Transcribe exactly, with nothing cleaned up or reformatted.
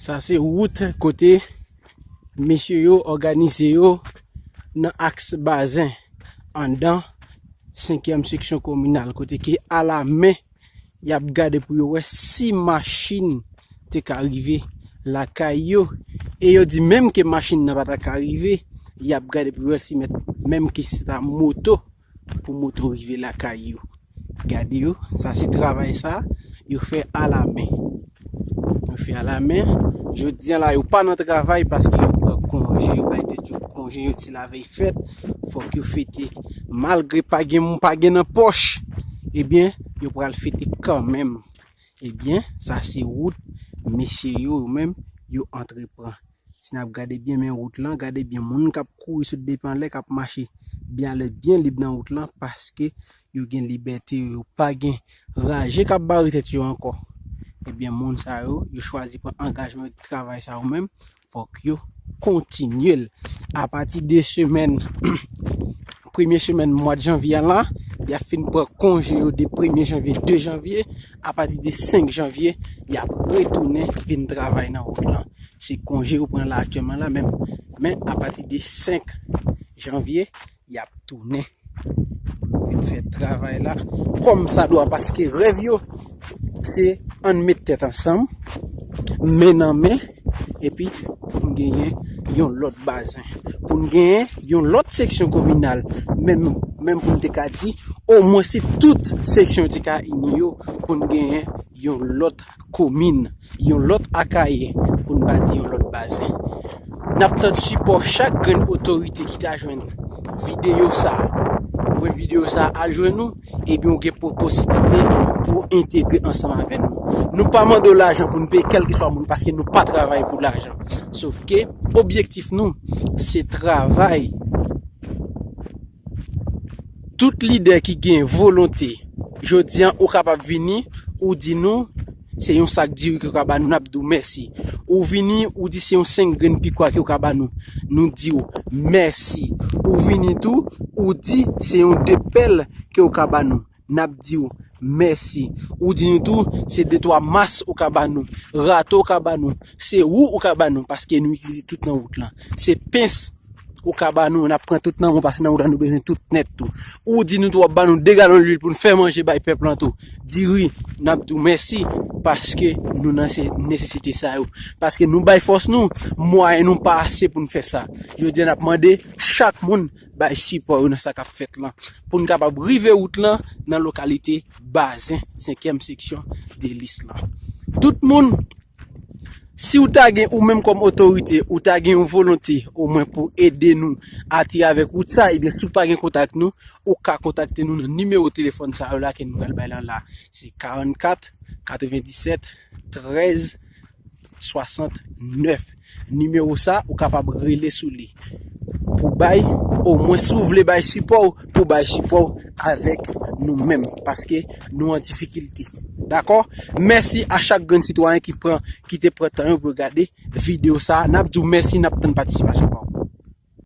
Sa se wout kote mesye yo òganize yo nan aks Bazen, anndan senkyèm seksyon kominal, kote ke alamen y ap gade pou yo wè si machin te ka rive lakay yo. E yo di menm ke machin nan pa ta ka rive, y ap gade pou yo wè si mèt, menm ke se ta moto, pou moto rive lakay yo. Gade yo, sa se travay sa yo fè alamen. Yo fè alamen. Jodi a la, yo pa nan travay paske yo pran konje, yo bay tèt yo konje, yo di se lavèy fèt, fòk yo fete. Malgre pa gen, pa gen nan pòch, ebyen, yo pral fete kanmenm. Ebyen, sa se wout mesye yo, yo menm, yo antreprann. Si n ap gade byen men wout lan, gade byen moun k ap kouri sot depi anlè, k ap mache byen alèz, byen lib nan wout lan, paske yo gen libète yo, yo pa gen raje k ap bare tèt yo ankò. Ebyen, moun sa yo, yo chwazi pran angajman yo di travay sa yo menm, fòk yo kontinye l. Apati de semèn, premye semèn mwa janvye a la, y ap fin pran konje yo de premye janvye, de janvye, apati de senk janvye, y ap retounen vin travay nan wout lan. Se konje yo pran la aktyèlman la menm. Men apati de senk janvye, y ap tounen pou yo vin fè travay la kòm sa dwa, paske rèv yo se ann met tèt ansanm, men nan men, epi pou n genyen yon lòt Bazen, pou n genyen yon lòt seksyon kominal, menm, menm pou n te ka di, omwen si tout seksyon yo te ka ini yo, pou n genyen yon lòt komin, yon lòt Akayè, pou n pa di yon lòt Bazen. N ap tann sipò chak grenn otorite ki ta jwenn videyo sa a. Ou wè videyo sa a al jwenn ou, ebyen ou gen po-, posiblite pou entegre ansanm avè nou. Nou pa mande w lajan pou n peye kèlkeswa moun, paske nou pa travay pou lajan. Sòf ke objektif nou, se travay. Tout lidè ki gen volonte, jodi a ou kapab vini, ou di nou, se yon sak diri ke w ka ba nou, n ap di w mèsi. Ou vini, ou di se yon senk grenn pikwa ke w ka ba nou, nou di w mèsi. Ou vini tou, ou di se yon de pèl ke w ka ba nou, n ap di w mèsi. Ou di nou tou, se de twa mas ou ka ba nou, rato ou ka ba nou, se wou ou ka ba nou, paske nou itilize tout nan wout lan. Se pens ou ka ba nou, n ap pran tout nan men w, paske nan wout la nou bezwen tout nèt tou. Ou di nou tou w ap ba nou de galon lwil pou n fè manje bay pèp lan tou. Diri, n ap di w mèsi, paske nou nan se nesesite sa yo. Paske nou bay fòs nou, mwayen nou pa ase pou n fè sa. Jodi a n ap mande chak moun bay sipò yo nan sa k ap fèt lan, pou n kapab rive wout lan nan lokalite Bazen, senkyèm seksyon Delis lan. Tout moun, si w ta gen, ou menm kòm otorite, ou ta gen yon volonte omwen pou ede nou atravè wout sa, ebyen, si w pa gen kontak nou, ou ka kontakte nou nan nimewo telefòn sa yo la ke nou pral bay lan la. Se karannkat, katrevenndisèt, trèz, swasantnèf. Nimewo sa, ou kapab rele sou li. Pou bay, omwen si w vle bay sipò w, pou bay sipò w avèk nou menm, paske nou an difikilte. Dakò? Mèsi a chak grenn sitwayen ki pran, ki te pran tan yo pou yo gade videyo sa. N ap di w mèsi, n ap tann patisipasyon.